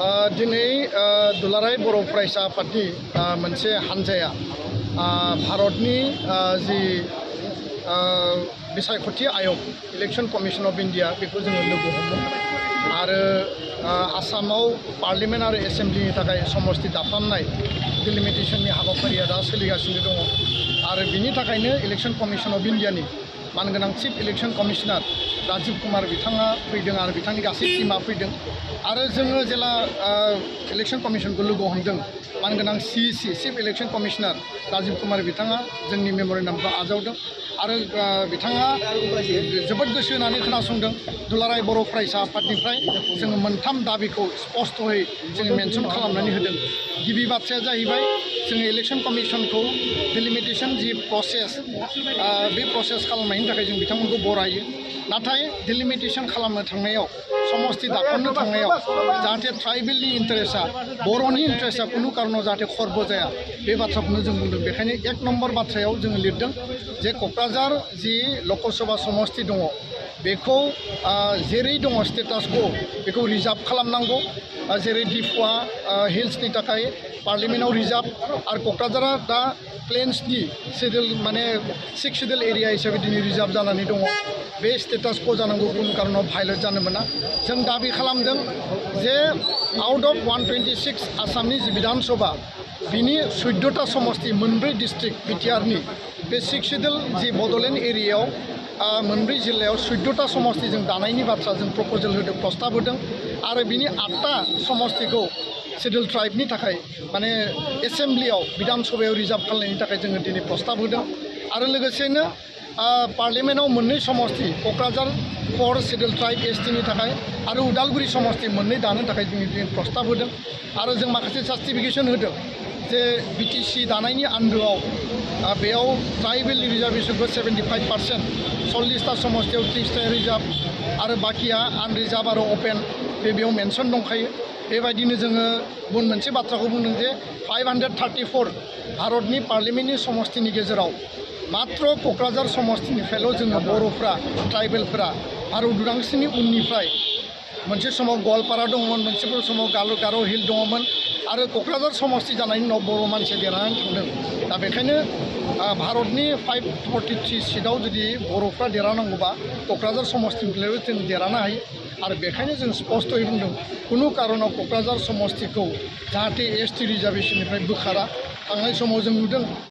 दिनै दुलाराय बर' फरायसा आफादनि मोनसे हानजाया भारतनि जि बिसायख'थि आयोग इलेक्शन कमिशन अफ इन्डिया बेखौ जोङो लोगो हमदों आरो आसामाव पार्लियामेन्ट आरो एसेम्ब्लिनि थाखाय समस्ति दाफामनाय डिलिमिटेशननि हाबाफारिया दा सोलिगासिनो दङ आरो बिनि थाखायनो इलेक्शन कमिशन अफ इन्डियानि मानगोनां chief election commissioner Rajiv Kumar बिथाङा फैदों आरो बिथांनि गासै टीमा फैदों आरो जोङो जेला इलेक्शन कमिशनखौ लोगो हमदों मानगोनां CEC chief election commissioner Rajiv Kumar बिथाङा जोंनि मेम'रेन्डामखौ आजावदों आरो बिथाङा जोबोद गोसो होनानै खोनासंदों दुलाराय बर' फरायसा आफादनिफ्राय जोङो मोनथाम दाबिखौ स्पष्टयै जोङो मेनसन खालामनानै होदों। गिबि बाथ्राया जाहैबाय जोङो इलेक्शन कमिशनखौ डिलिमिटेशन जि प्रसेस बे प्रसेस खालामनायनि थाखाय जों बिथांमोनखौ बरायो नाथाय डिलिमिटेशन खालामनो थांनायाव समस्ति दाफामनो थांनायाव जाहाथे ट्राइबेलनि इन्टारेस्टआ बर'नि इन्टारेस्टआ खुनु कारनाव जाहाथे खर्ब जाया बे बाथ्राखौनो जों बुंदों। बेखायनो 1 नम्बर बाथ्रायाव जोङो लिरदों जे क'क्राझार जि लकसभा समस्ति दङ बेखौ जेरै दङ स्टेटास को बेखौ रिजार्भ खालामनांगौ जेरै डिफुआ हिल्सनि थाखाय पार्लियामेन्टआव रिजार्भ आरो क'क्राझारा दा प्लेन्सनि शेड्युल माने 6 शेड्युल एरिया हिसाबै दिनै रिजार्भ जानानै दङ बे स्टेटास को जानांगौ कुनु कारनाव भायलेट जानो मोना। जों दाबि खालामदों जे आउट अफ 126 आसामनि जि विधानसभा बिनि 14टा समस्ति मोनब्रै डिस्ट्रिक्ट बिटिआरनि बे 6 शेड्युल जि बड'लेण्ड एरियायाव मोनब्रै जिल्लायाव 14टा समस्ति जों दानायनि बाथ्रा जों प्रप'जेल होदों प्रस्ताब होदों आरो बिनि 8टा समस्तिखौ शेड्युल ट्राइबनि थाखाय माने एसेम्ब्लियाव विधानसभायाव रिजार्भ खालामनायनि थाखाय जोङो दिनै प्रस्ताब होदों आरो लोगोसेनो पार्लियामेन्टआव मोननै समस्ति क'क्राझार 4 शेड्युल ट्राइब STनि थाखाय आरो उदालगुरि समस्ति मोननै दानो थाखाय जों दिनै प्रस्ताब होदों आरो जों माखासे जास्टिफिकेशन होदों जे BTC दानायनि आन्दोआव बेयाव ट्राइबेल रिजार्भेशनखौ 75% 40टा समस्तियाव 30टा रिजार्भ आरो बाकिया आनरिजार्भ आरो अपेन बेयाव मेनसन दंखायो। बेबायदिनो जोङो गुबुन मोनसे बाथ्राखौ बुंदों जे 534 भारतनि पार्लियामेन्टनि समस्तिनि गेजेराव मात्र क'क्राझार समस्तिनिफ्रायल' जोङो बर'फ्रा ट्राइबेलफ्रा भारत उदांस्रिनि उननिफ्राय मोनसे समाव गवालपारा दंमोन मोनसे समाव गार' हिल दङमोन आरो क'क्राझार समस्ति जानायनि उनाव बर' मानसिया देरहानानै थांदों। दा बेखायनो भारतनि 543 सीटआव जुदि बर'फ्रा देरहानांगौबा क'क्राझार समस्तिनिफ्रायबो जों देरहानो हायो आरो बेखायनो जों स्पष्टयै बुंदों कुनु कारनाव क'क्राझार समस्तिखौ जाहाथे ST रिजार्भेशननिफ्राय बोखारा। थांनाय समाव जों नुदों